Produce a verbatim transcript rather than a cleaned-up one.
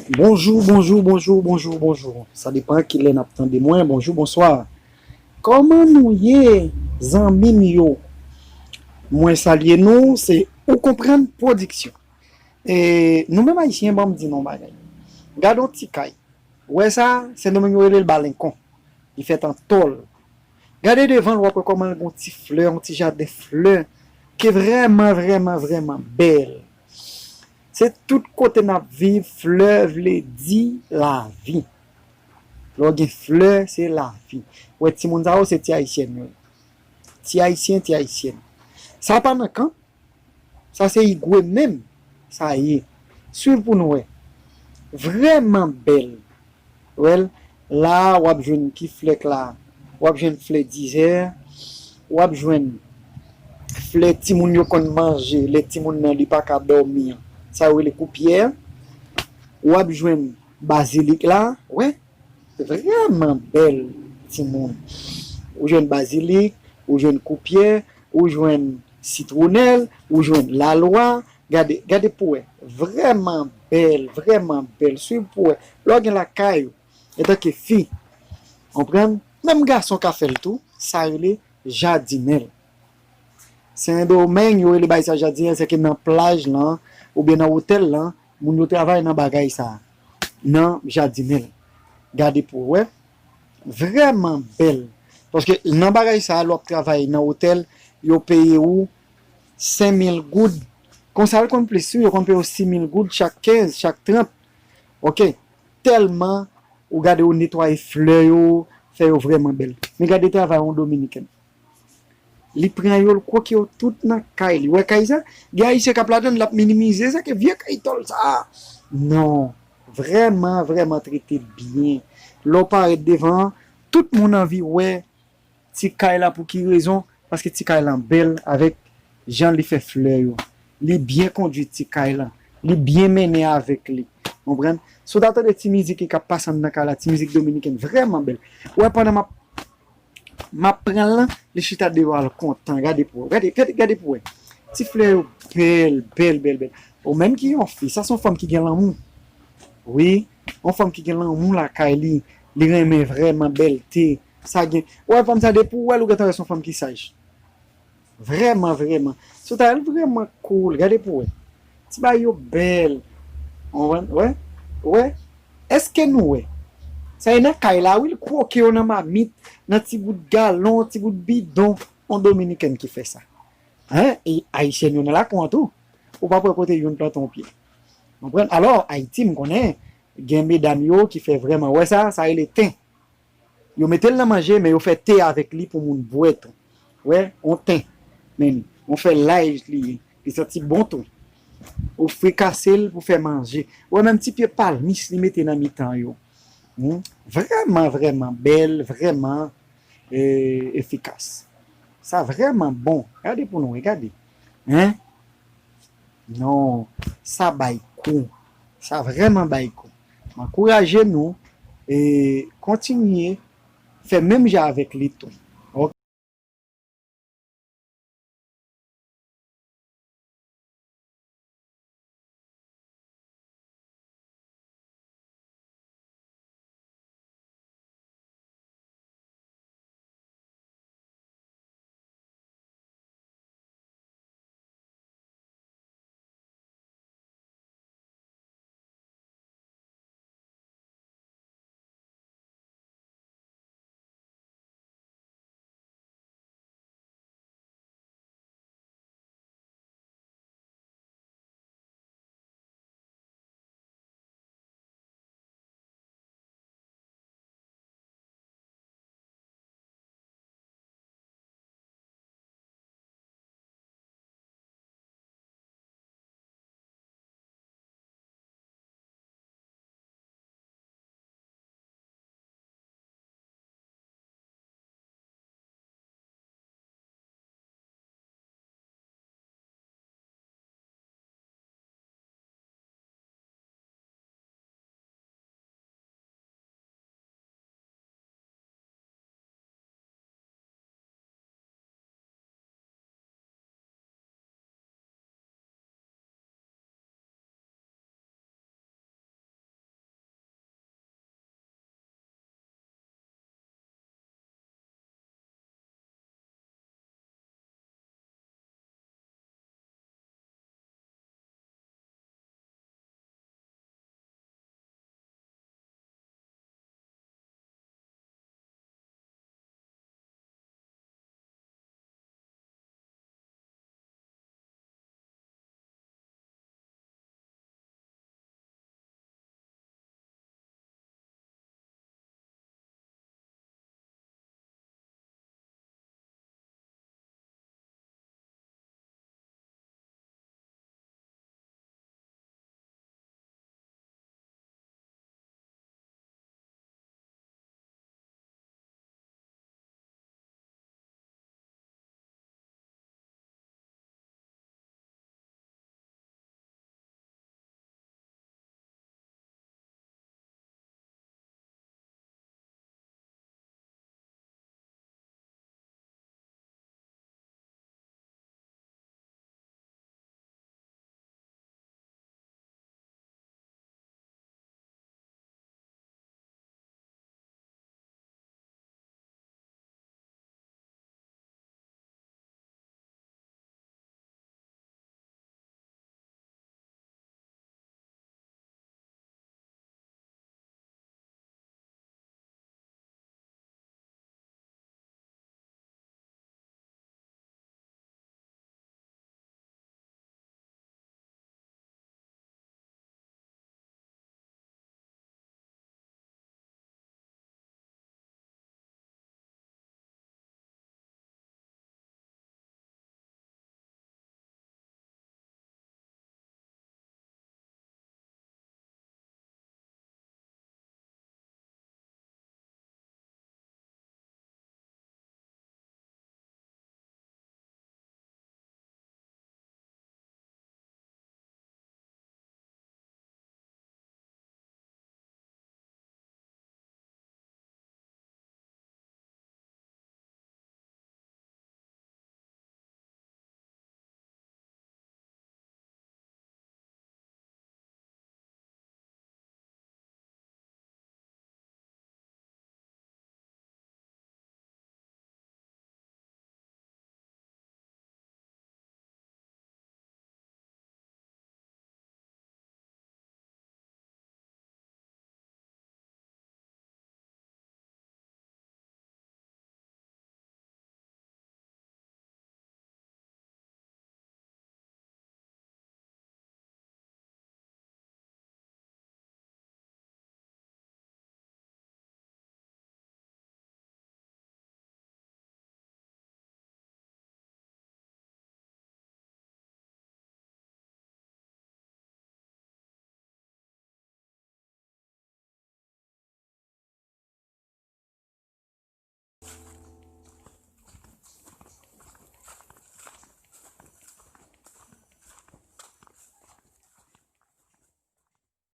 Bonjou, bonjou, bonjou, bonjou, bonjou. Sa depan kilè n ap tande mwen. Bonjou, bonswa. Kòman nou ye, zanmi m yo? Mwen salye nou, se Ou Konprann Pwodiksyon. E, nou menm Ayisyen, ban m di nou yon bagay. Gade yon ti kay. Ou wè sa, Sendomeng yo rele l balenkon. Li fèt an tòl. Gade devan l, w ap wè kòman l gen yon ti flè, yon ti jaden flè, ki vrèman, vrèman, vrèman bèl. Se tout kote n ap viv, flè vle di lavi. Lè w gen flè, se lavi. Ou wè timoun sa yo, se ti ayisyèn yo ye. Ti ayisyen, ti ayisyèn. Sa pa nan kan, sa se Igwe menm, sa ye. Swiv pou nou wè. Vrèman bèl. Wè l, la a, w ap jwenn ki flè k la. W ap jwenn flè dizè, w ap jwenn flè timoun yo konn manje, lè timoun nan li pa ka dòmi an. Sa yo rele koupyè. W ap jwenn bazilik la, wè. Vrèman bèl timoun. Ou jwenn bazilik, ou jwenn koupyè, ou jwenn sitwonèl, ou jwenn lalwa. Gade, gade pou wè. Vrèman bèl, vrèman bèl. Swiv pou wè. Lè w gen lakay ou, antanke fi, konprann? Menm gason ka fè l tou, sa rele jadinèl. Sendomeng, yo rele bagay sa jadinèl, sèke nan plaj lan, oubyen nan otèl lan, moun yo travay nan bagay sa, nan jadinèl. Gade pou w wè, vrèman bèl. Paske nan bagay sa, lè w ap travay nan otèl, yo peye ou senk mil goud. Konsa, l konn plis tou, yo konn peye ou sis mil goud chak kenz, chak trant. Oke, tèlman ou gade yo netwaye flè yo, fè yo vrèman bèl. Men gade travay yon Dominiken. Li pran yo, l kwoke yo tout nan kay li. Wè kay sa? Gen Ayisyen k ap ladan l, l ap minimize sa, ke vye kay tòl sa. Non, vrèman, vrèman trete l byen. Lè w parèt devan an, tout moun anvi wè ti kay la. Pou ki rezon? Paske ti kay lan bèl avèk jan li fè flè yo. Li byen kondui ti kay lan. Li byen mennen avèk li. Konprann? Si w ta tande ti mizik ki ap pase anndan kay la, ti mizik dominiken vrèman bèl. Wè, pandan m ap M ap pran l lan, li chita deyò a, l kontan. Gade pou wè. Gade, gade, gade pou wè. Ti flè yo bèl, bèl, bèl, bèl. Ou menm ki yon fi, sa se yon fanm ki gen lanmou. Wi, yon fanm ki gen lanmou lakay li. Li renmen vrèman bèlte. Sa gen, ou wè fanm sa, depi w wè l, ou gentan wè se yon fanm ki saj. Vrèman, vrèman. Sou ta, l vrèman cool. Gade pou wè. Ti bagay yo bèl. Ou wè, wè, wè. Èske nou wè? Sa e nan kay la, wi, l kwoke yo nan mamit, nan ti bout galon, ti bout bidon. On Dominiken ki fè sa. Hein? E Ayisyèn yo nan lakou an tou. Ou pa p wè kote youn plante yon pye. Konprann? Alò, Ayiti, m konnen, gen medam yo ki fè vrèman, wè sa, sa rele ten. Yo mete l nan manje, men yo fè te avèk li pou moun bwè tou. Wè, on ten. Men li, on fè laj li ye. Li santi bon tou. Ou frikase l pou fè manje. Wè, menm ti pye palmis li mete nan mitan yo. Hmm? Vrèman, vrèman bèl, vrèman, e, efikas. Sa vrèman bon. Gade pou nou wè, gade. Hein? Non, sa bay kou. Sa vrèman bay kou. M ankouraje nou, e, kontinye fè menm jan avèk li tou.